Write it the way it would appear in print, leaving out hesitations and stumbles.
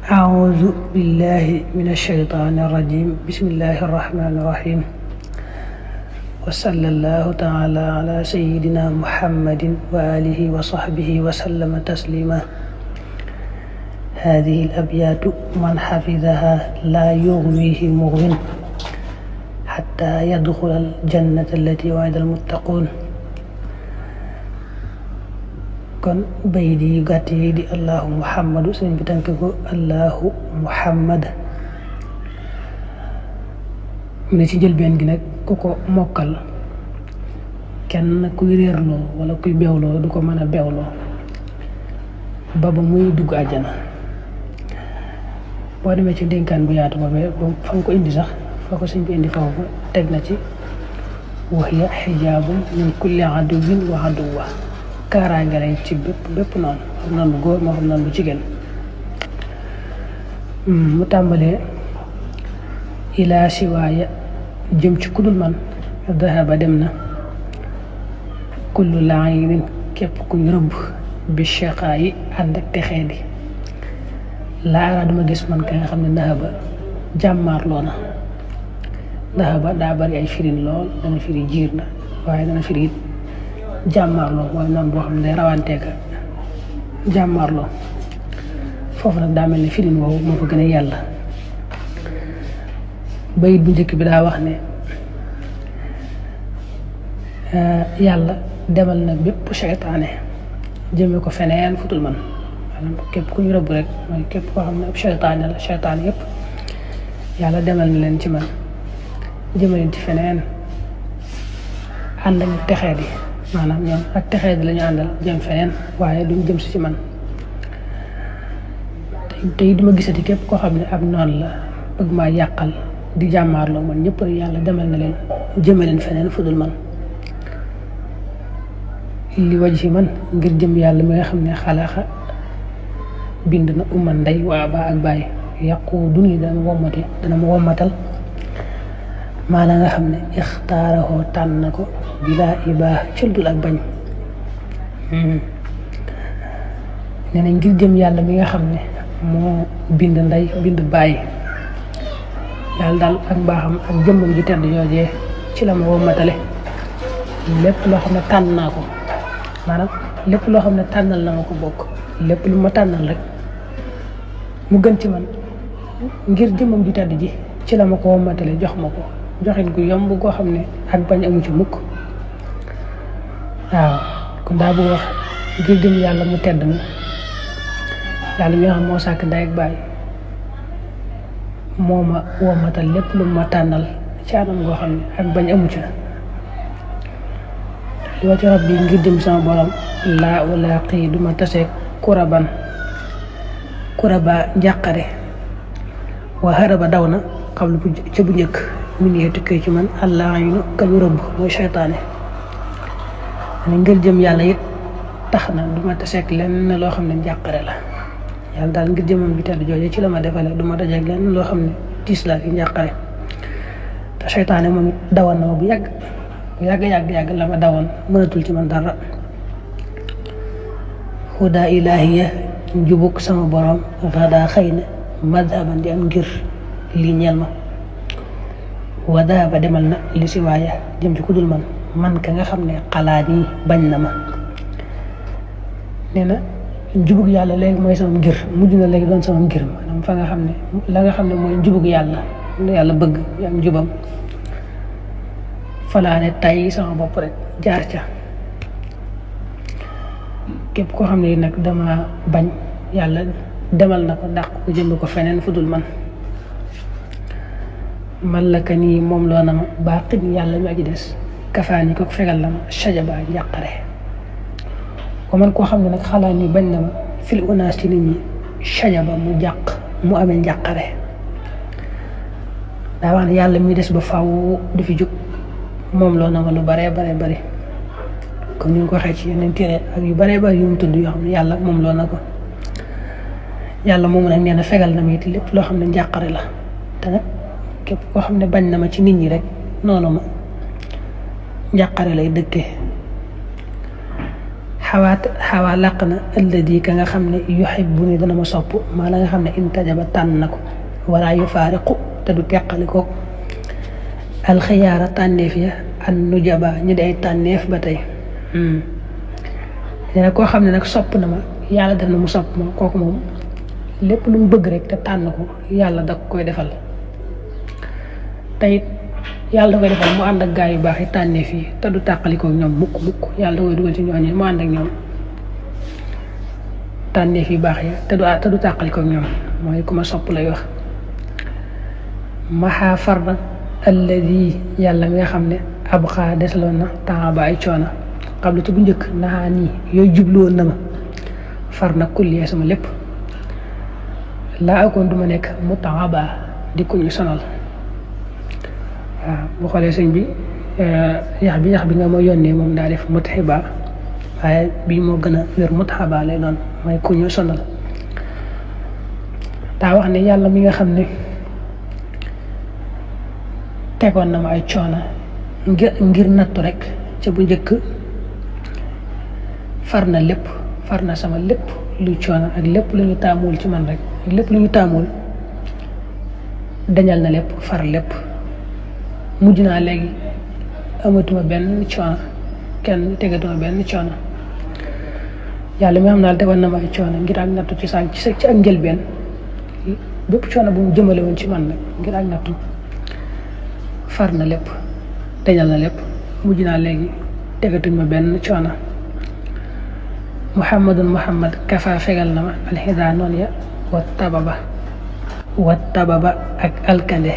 أعوذ بالله من الشيطان الرجيم بسم الله الرحمن الرحيم وصلى الله تعالى على سيدنا محمد وآله وصحبه وسلم تسليما. هذه الأبيات من حفظها لا يغويه مغو حتى يدخل الجنة التي وعد المتقون. kon bayit yu gàtt yi di allahu muhammadu sëñ bi tànk ko allahu muhammad mu ne ci njëlbeen gi nag ku ko mokkal kenn kuy réerloo wala kuy bewloo du ko mën a bewloo ba muy dugg àjjana. boo demee ci dénkaan bu yaatu boobee fa nga ko indi sax fa ko sëñ bi indi foofu teg na ci wahiya xijaabun min kulli aduwin wa aduwa, kaaraange lay ci bépp noonu xam noonu bu góor moo xam noonu bu jigéen. mu tàmbalee ilaa siwaaya jëm ci kudul man dahaba dem na kullu laayinin képp kuy rëbb bi cheqaa yi ànd ak texee di laa duma gis man ka nga xam ne dahaba jàmmaarloo na. dahaba daa bari ay firin lool, dana firi jiir na waaye dana firi it jàmmaarloo mooy noonu boo xam ne day rawanteeka jàmmaarloo. foofu nag daa mel ne firin woowu moo fa gën a yàlla. bayit bu njëkk bi daa wax ne yàlla demal na bépp seytaane jëme ko feneen futul man. maanaam képp ku ñu rëbb rek mooy képp koo xam ne ab seytaane la, seytaane yëpp yàlla demal na leen ci man jëme leen ci feneen ànd ak texee di, maanaam ñoom ak texee di la ñu àndal jëm feneen waaye duñ jëm si ci man. tey duma gisati képp koo xam ne ab noonu la bëgg maa yàqal di jàmmaarloo man ñëpp rek yàlla demal na leen jëme leen feneen fudul man. li waj ci man ngir jëm yàlla mi nga xam ne xalaxa bind na umman ndey waa ba ak bàyyi yàqu duni dana ma wommatal maa la nga xam ne ixtaarahoo tànn na ko bilaa ibaa cëldul ak bañ. nee na ngir jëm yàlla mi nga xam ne moo bind ndey bind bàyyi yàlla daal ak mbaaxam ak jëmmam ji tedd joojee ci la ma wommatale lépp loo xam ne tànn naa ko, maanaam lépp loo xam ne tànnal na ma ko bokk lépp lu ma tànnal rek mu gën ci man ngir jëmmam ji tedd ji ci la ma ko wommatale jox ma ko joxin gu yomb goo xam ne ak bañ amu ci mukk. waaw kon daa bëgg wax ngir jëm yàlla mu tedd mi, yàlla mi nga xam moo sàkk ndey ak baay moo ma wommatal lépp lu ma tànnal ci anam goo xam ne ak bañ amu ci. li wa ci rab bi ngir jëm sama borom laa wala xii duma taseeg kuraba njàqare wa haraba daw na xam lu ca bu njëkk min yee tukkee ci man allah aynu kañu rëbb mooy seytaane. ngir jëm yàlla it tax na duma taseeg lenn loo xam ne njàqare la. yàlla daal ngir jëmam bi tedd jooje ci la ma defale duma dajeeg lenn loo xam ne tiis laa ki njàqare. te seytaane moom it dawoon na ma bu yàgg la ma dawoon mënatul ci man dara. huda ilahiya njubug sama borom rada xëy na madhaban di am ngir lii ñeel ma. wadahaba demal na li si waaya jëm ci kudul man ka nga xam ne xalaat yi bañ na ma. nee na njubug yàlla léegi mooy sama ngir, mujj na léegi doon sama ngir. maanaam fa nga xam ne la nga xam ne mooy njubug yàlla lu yàlla bëgg yu am njubam falaane tay sama bopp rek jaar ca. képp koo xam ne nag dama bañ yàlla demal na ko dàq ko jëmb ko feneen fudul man. man la ka nii moom loo na ma baaqin yàlla mi aji des kafaani ko fegal la ma sajaba njàqare. ko man koo xam ne nag xalaat ni bañ na ma fil unaas ci nit ñi sajaba mu jàq mu amee njàqare. daa wax ne yàlla mi des ba faw du fi jóg moom loo na ma lu baree bari comme ni nga ko waxee ci yeneen téere ak yu baree bari yu mu tudd yoo xam ne yàlla moom loo na ko. yàlla moomu nag nee na fegal na ma it lépp loo xam ne njàqare la. te nag képp koo xam ne bañ na ma ci nit ñi rek noonu ma njàqare lay dëkkee. xawaa làq na alladi ka nga xam ne yuhibbu ni dana ma sopp maa la nga xam ne intajaba tànn na ko wala yu faariqu te du teqali ko alxiyaara tànneef ya an nujaba ñu day tànneef ba tey nee na koo xam ne nag sopp na ma yàlla def na mu sopp ma kooku moom lépp lu mu bëgg rek te tànn ko yàlla da koy defal te it yàlla da koy defal mu ànd ak gaa yu baax yi tànneef yi te du tàqalikook ñoom mukk yàlla da koy dugal ci ñooñu mu ànd ak ñoom tànneef yu baax ya te du tàqalikook ñoom mooy ku ma sopp lay wax maxaa farda alladi yàlla mi nga xam ne ab xaa desaloon na temps ba ay coono xam lu ci bu njëkk naxaa nii yooyu jubluwoon na ma far na kulliye sama lépp laa akoon duma nekk mu taaba di ku ñu sonal waaw bu xoolee sëñ bi yax bi nga ma yónnee moom daa def mutxiba waaye bii moo gën a wér mutxaba lay doon mooy ku ñu sonal daa wax ne yàlla mi nga xam ne tegoon na ma ay coono ngir nattu rek ca bu njëkk far na lépp far na sama lépp luy coono ak lépp lu ñu taamuwul ci man rek ak lépp lu ñu taamuwul dañal na lépp far lépp mujj naa léegi amatuma benn coono kenn tegatuma benn coono yàlla mi xam naa tegoon na ma ay coono ngir ak nattu ci ak njëlbeen bépp coono bu mu jëmale woon ci man rek ngir ak nattu far na lépp dañal na lépp mujj naa léegi tegatuñ ma benn coono muhammad kafa fegal na ma alxidaa noon ya wa tababa ak alkande